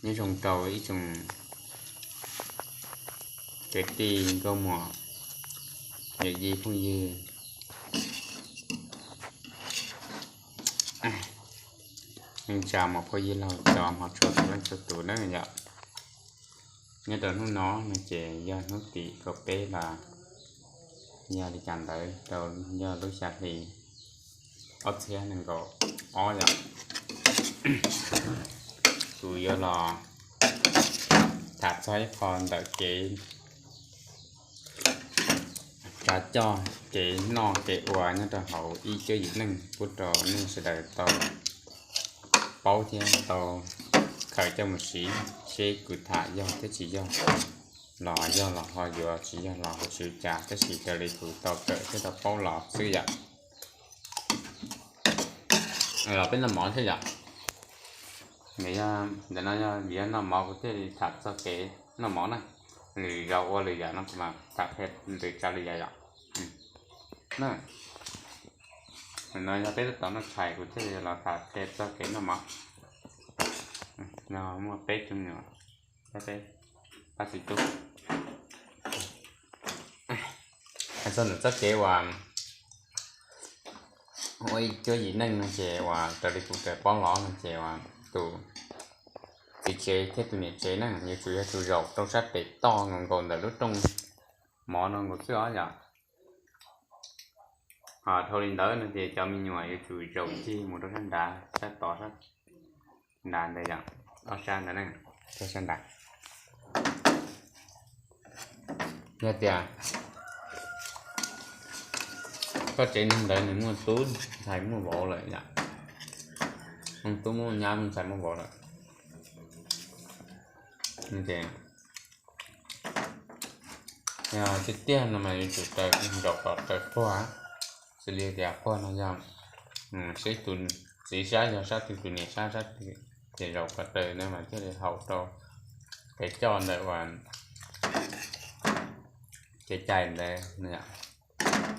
Nyob zoo rau ib tsoom kwv tij nkauj muam, yawm yij phooj ywg, neej tsa muam phauj yij laug cov hmov tshua txhua leej txhua tus na yom. Nyob rau hnub no no ces yog hnub tim kaum peb los yog li cas ntawd rau, yog lub xya hli ob txhiab nees nkaum ob yom. Kuv yuav los tham txog ib qho ntawm kev tsav coj, kev noj kev ua nyob rau hauv ib cuab yim neej pub rau nej sawv daws tau paub thiab tau khaws coj mus siv, seb kuv tham yog thiab tsis yog los yog los ho yuav, tsis yog los ho tsis ua cas, tab sis raws li kuv tau kawm thiab tau paub los xwb yom. Los peb noj mov thiab yom. Ntawm no yog vim yog noj mov kuv thiaj li tham txog kev noj mov na. Lwm zaus ua lwm yam no kuv mam tham qhia ntws tsav lwm yam yom. No yog peb tab tom noj tshais kuv thiaj li los tham qhia txog kev noj mov. No muaj peb tug nyuam, pab txiv tub. Hais txog ntawm txoj kev uas ua ib cuab yim neej no ces uas raws li kuv kawm paub los no ces uas tus txiv tsev thiab tus niam tsev na yuav tsum yog tus zaum rau sab pem toj nkaus nkaus ntawm lub rooj mov no nkaus xwb os yom. Ho dhau li ntawd no ces cov me nyuam yuav tsum zaum ncig mus rau sab nrad, sab tod, sab nrad ntawd yom, ob sab ntawd na, sab nrad. Yog tias koj tsev neeg ntawd nws muaj tub ntxhais muaj vauv lawm yom, muaj tub muaj nyab muaj ntxhais muaj vauv lawm, ces yog tiag tiag no mas yuav tsum raws, zaum kom raws puag, xws li tias puag no yog seb tus txiv sab yog sab twg, tus niam sab sab twg, ces zaum kom raws no mas thiaj li haum rau kev coj ntawm uas kev cai ntawd.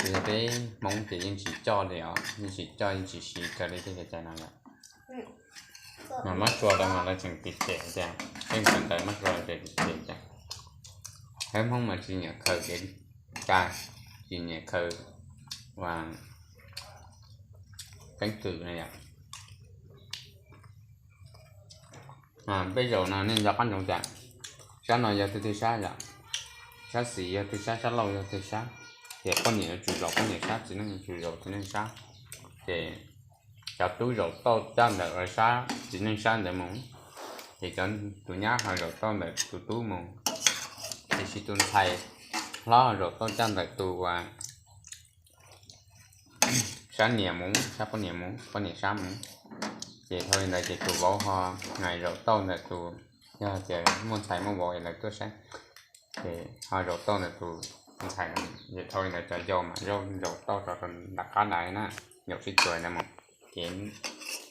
Ces yog peb Hmoob ces yeej tsis coj li os, yeej tsis coj yeej tsis siv raws li tej kev cai no yom. Mas mab sua lawv mas lawv tseem piv txeem tias, peb sawv daws mab sua lawv tseem piv txeem tias, Hmoob mas tsis nyiam khaws kev cai, tsis nyiam khaws uas keeb kwm na yom. Peb zaum no nej nco qab ntsoov tias sab no yog twg twg sab yom, sab xis yog twg sab, sab laug yog twg sab, ces poj niam yuav tsum zaum poj niam sab, txiv neej yuav tsum zaum txiv neej sab. Ces cov tub zaum tauj caj ntawm sab txiv neej sab ntawd mus, ces cov tus nyab ho zaum tauj ntawm tus tub mus, tiam sis tus ntxhais hlob ho zaum tauj caj ntawm tus uas sab niam mus, sab poj niam mus, poj niam sab mus. Ces dhau li ntawd ces tus vauv ho zaum tauj ntawm tus, yog tias muaj ntxhais muaj vauv es lawv tuaj saib, ces ho zaum tauj ntawm tus ntxhais. Ces dhau li ntawd cov yau mas zaum tauj rau nram qab ntawd na, zaum sib txuas ntawd mus. Ces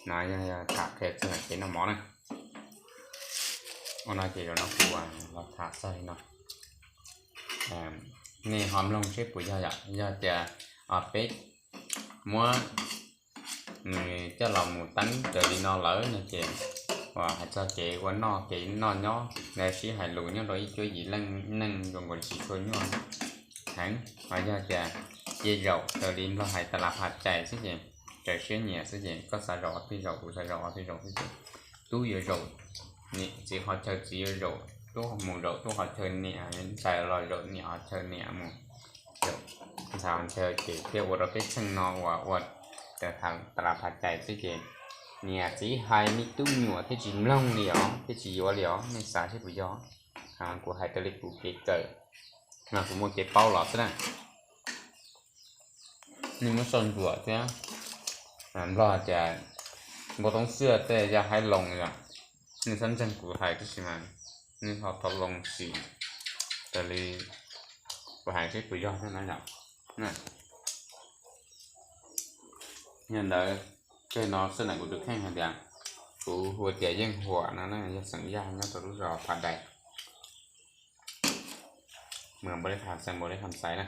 no yog tham qhia txog kev noj mov na. Ua no ces zaum no kuv los tham txog li no. Nej ho mloog seb puas yog yom, yog tias peb muab nws coj los mus teeb raws li no lawm no ces uas hais txog kev ua noj kev noj nyob, sib hais lus nyob rau ib cuab yim neej zoo nkaus tsis tshua nyuaj heev. Ho yog tias cia zaum raws li Nplog hais tas las pha cais xwb ces raws siab nyiam xwb ces koj xav zaum qhov twg zaum, kuv xav zaum qhov twg zaum xwb ces tub yuav zaum, txiv qhov chaw txiv yuav zaum, tub mus zaum tub qhov chaw niam, ntxhais los zaum niam qhov chaw niam mus. Ntxhais qhov chaw ces thiaj ua rau peb txheej no uas ua raws tas las pha cais xwb ces niam txiv hais me tub me nyuam thiaj tsis mloog li os, thiaj tsis yuav li os. Nej xav seb puas yog? Kuv hais raws li kuv kev kawm, no kuv muaj kev paub los xwb na. Nej muab soj ntsuam thiab, Nplog hais tias npua toob xiaj tej yaj haib loo yom. Nej txhob ntseeg kuv hais tab sis mas nej ho tau loo sim raws li kuv hais seb puas yog thiab na yom. Yog ntawd, tej no xwb na kuv tus kheej hais tias kuv hu tias Yeej Huam no na, yog xeem Yaj nyob rau lub zos Pha Dais, mus npaum li khas xeem npaum li khas xaiv na.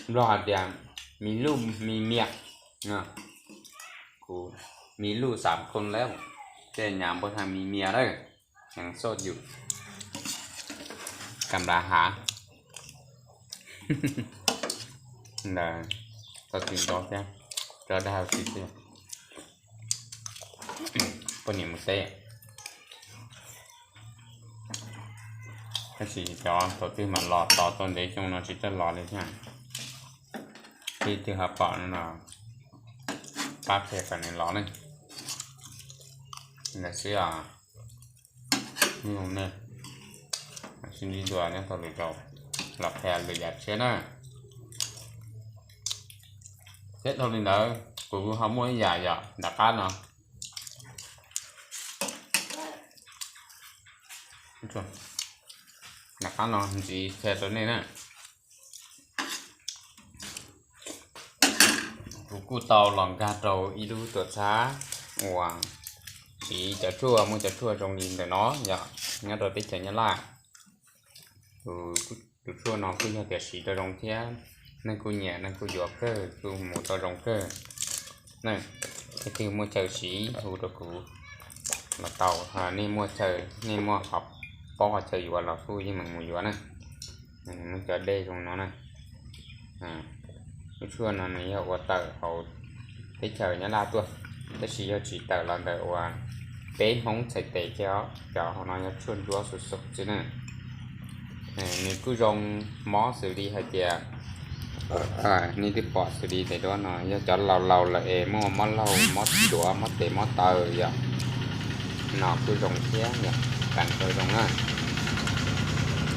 Nplog hais tias mi luj mi miam, kuv มีลูกสามคนแล้ว แต่หยามบ่ทันมีเมียเด้อ ยังโสดอยู่ กำลังหา Ntawd tau tsis nco thiab, cov dag xwb xwb. Poj niam mus teb. Tab sis cov thaum twg mam los tos tau ntev xyoo no tsis txawj los li thiab. Twb twg ho pom no no, pab qhia kom nws los ne. Ntawd xwb os. Sib ntsib dua nyob tau lwm zaus los qhia lwm yam tshiab na. Thiab dhau li ntawd kuv ho muaj ib yam yom nram qab no. Nram qab no ntxiv qhia rau nej na. Kuv kuj tau los nkag rau ib lub tuam txhab uas siv cov tshuaj, muaj cov tshuaj zoo li ntawm no yom, nyob rau teb chaws Nyab Laj. Tus tshuaj no kuj yog tias siv rau zoo thiab, neeg kuj nyiam, neeg kuj yuav kawg, kuj mus tau zoo kawg. Leej twg muaj chaw siv hu rau kuv los tau, nej muaj chaw, nej muaj qhov paub qhov chaw yuav los kuj yeej meem mus yuav na. Muaj cov dej zoo no na. Lub tshuaj no nws yog ua tawm hauv teb chaws Nyab Laj tuaj, tab sis yog tsis tawm los ntawm uas peb Hmoob txhais tes kiag os, cov hauv no yog tshuaj ntsuab xum xum xwb na. Nws kuj zoo mob xws li hais tias nej twb pom xws li tes duab no yog cov laus laus lawm es muaj mob laug mob duav mob tes mob taw yom, no kuj zoo thiab yom, pleev rau zoo na.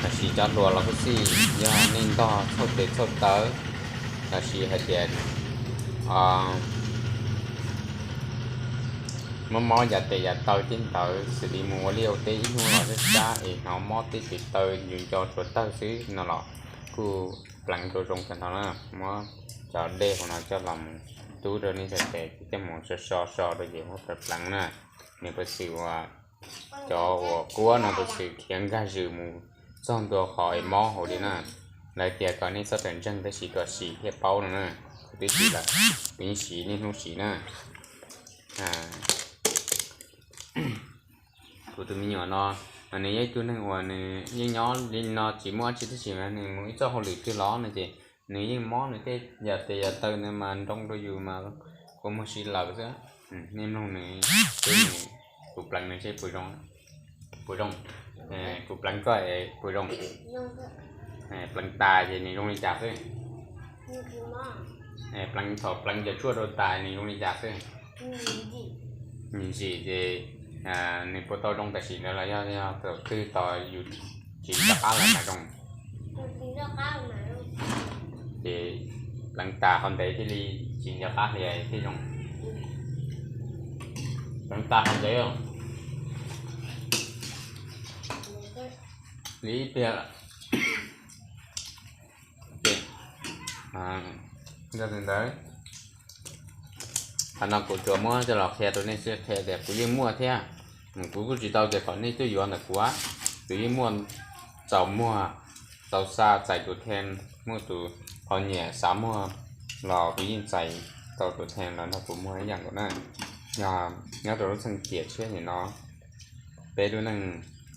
Tab sis cov hluas los kuj xij, yog nej ntog txhauj tes txhauj taw los sis hais tias mob mob yav tes yav taw tib ntawd xws li mus ua liaj ua teb ib hnub los sab sab es hnov mob tib tes taw ncu nco tsuav tawg xwb no los kuj pleev rau zoo tag nrho na. Muab cov dej hauv no coj los mus tub rau nej txhais tes, coj mus so so so rau ces muab pleev pleev na. Nws puas xwm uas cov uas kuab no puas xwm khiav nkag zws mus txog ntua qhov es mob hauv li na. Lawv tias kom nej txhob tawm ntseeg tab sis kom siv thiaj paub no na. Kuv twb siv lawm, kuv yeej siv niaj hnub siv na. Kuv tus me nyuam no, nws yog ib tug neeg uas nws yeej nyob li no tsis muaj dab tsi tab sis mas nws mus ib txoj hauj lwm twg los no ces nws yeej mob nws tej yam tes yam taw ntawd mas nroo rau yus mas kua muag si lawm xwb. Nej mloog nws, kuv pleev nws seb puas zoo, puas zoo, kuv pleev koj puas zoo. Pleev tas ces nws zoo li cas xwb? Pleev thaum pleev cov tshuaj rau tas nws zoo li cas xwb? Nws ntsim ces nws puas tau zoo tam sim ntawd los yog yog thaum twg tos yus tsis nco qab lawm mas zoo? Ces pleev tas qhov ntev thiaj li tsis nco qab li thiaj zoo. Pleev tas qhov ntev li ib pliag. Yog li ntawd, qhov no kuv tsuas muab coj los qhia rau nej xwb, qhia tias kuv yeej muaj thiab. Kuv kuj tsis tau tias kom nej tuaj yuav ntawm kuv, kuv yeej muaj txaus muag, txaus xa txais tus then, muaj tus qhov nyiam xav muag los kuv yeej txais tau tus then los nrog kuv muag ib yam nkaus na. Yog nyob rau lub txheej ciam tshiab nim no, peb lub neej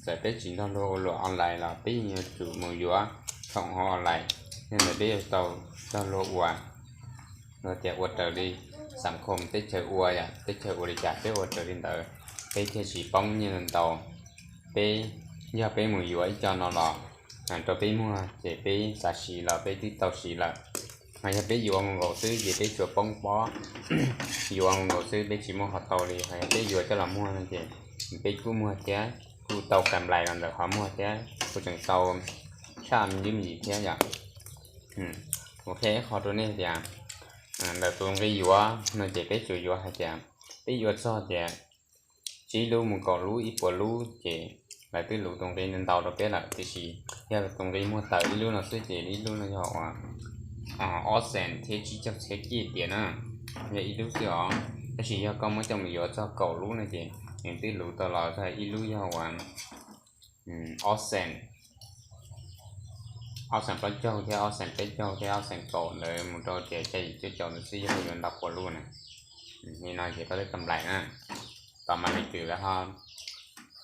txawm peb tsis nrog luag ua luam online los peb yeej yuav tsum mus yuav khoom hauv online, yog ntawd peb yuav tau nrog luag ua, luag tias ua raws li xam khom teb chaws ua yom, teb chaws ua li cas peb ua raws li ntawd, peb thiaj tsis poob nyiaj ntau. Peb, yog peb mus yuav ib co no los rau peb muag ces peb xav siv los peb twb tau siv lawm. Mas yog peb yuav nkaus nkaus xwb ces peb tsuas poob pob, yuav nkaus nkaus xwb peb tsis muaj qhov tau li. Ho yog peb yuav coj los muag no ces peb kuj muag thiab, kuj tau kam lais los ntawm qhov muag thiab kuj tseem tau tshaj me ntsis thiab yom. Kuv qhia ib qho rau nej tias ntawm tus nqi yuav no ces peb tsuas yuav hais tias peb yuav txog tias tsib lub mus kaum lub ib puas lub ces lawv twb luv tus nqi ntau rau peb lawm, tiam sis yog tus nqi muag tawm ib lub no xwb ces ib lub no yog uas ob xees thiab tsib caug txhiab kij tias na, yog ib lub xwb os. Tab sis yog koj muab coj mus yuav txog kaum lub no ces nws twb luv tau los txog ib lub yog uas ob xees, ob xees plaub caug thiab ob xees peb caug thiab ob xees kaum ntawd mus rau tias xya yim cuaj caum ntawd xwb yog yuav ntau puas lub na. Li no ces koj twb kam nplaim na. Tom mas leej twg lawv ho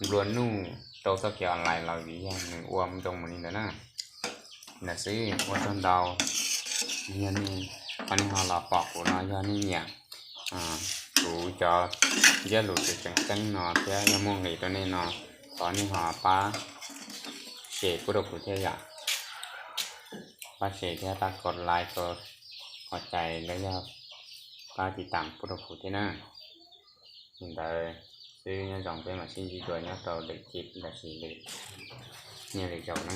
nplua nuj rau txoj kev online los vim yog nws ua ntoo mus li ntawd na. Ntawd xwb, ua tsaug ntau. Yog nej, qhov nej ho los pom kuv no yog nej nyiam kuv cov ntsiab lus tseem tseeb no thiab yog muaj nqis rau nej no, thov nej ho pab share pub rau kuv thiab yom. Pab share thiab pab kov like, kov cais los yog pab tiv tam pub rau kuv thiab na. Li ntawd xwb, nyob zoo, peb mam sib ntsib dua nyob rau lwm clip los sis lwm, nyiaj lwm zaus na.